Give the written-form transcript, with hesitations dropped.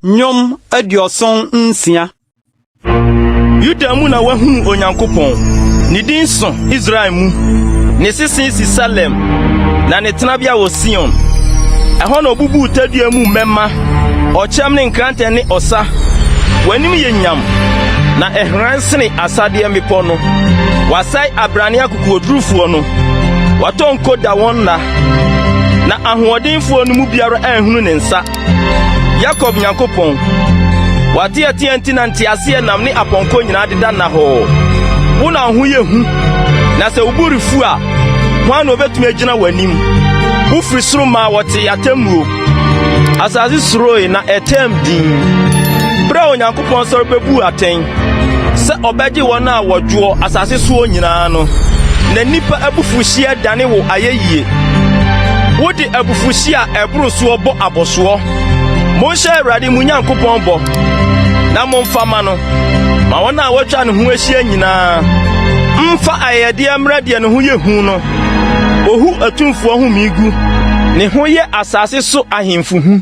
Nnwom 76. Yuda mu na wɔahunu Onyankopɔn. Ne din so Israel mu. Ne sese si Salem, na ne tenabea wɔ Sion. Ɛhɔ na obubuu tadua mu mmɛmma, ɔkyɛm ne nkrantɛ ne ɔsa. W'anim yɛ nyam, na ɛhran sene asadeɛ mmepɔ no. Wɔasɛe abrane akokoɔdurufoɔ no. Wɔatɔ nko da wɔn nna, na ahoɔdenfoɔ no mu biara anhunu ne nsa. Yakob Nyankopɔn, w'ateɛteɛ nti na nteaseɛnam ne apɔnkɔ nyinaa deda nnahɔɔ. Wo na wo ho yɛ hu, na sɛ wo bo refu a, hwan na obetumi agyina w'anim? Wofiri soro maa wɔtee atemmuo. Asase suroe na ɛtɛm dinn. Bere a Onyankopɔn sɔre bebuu atɛn sɛ ɔbɛgye wɔn a wɔdwoɔ asase soɔ nyinaa no, na nnipa abufuhyeɛ dane wo ayɛyie. Wode abufuhyeɛ a ɛboro soɔ bɔ abɔsoɔ. Monhyɛ Awurade mo Nyankopɔn bɔ, na momfa ma no. Ma wɔn a wɔatwa ne ho ahyia nyinaa mfa ayɛyɛdeɛ mmrɛ deɛ ne ho yɛ hu no. Ohu atumfoɔ home gu, ne ho yɛ asase so ahemfo hu.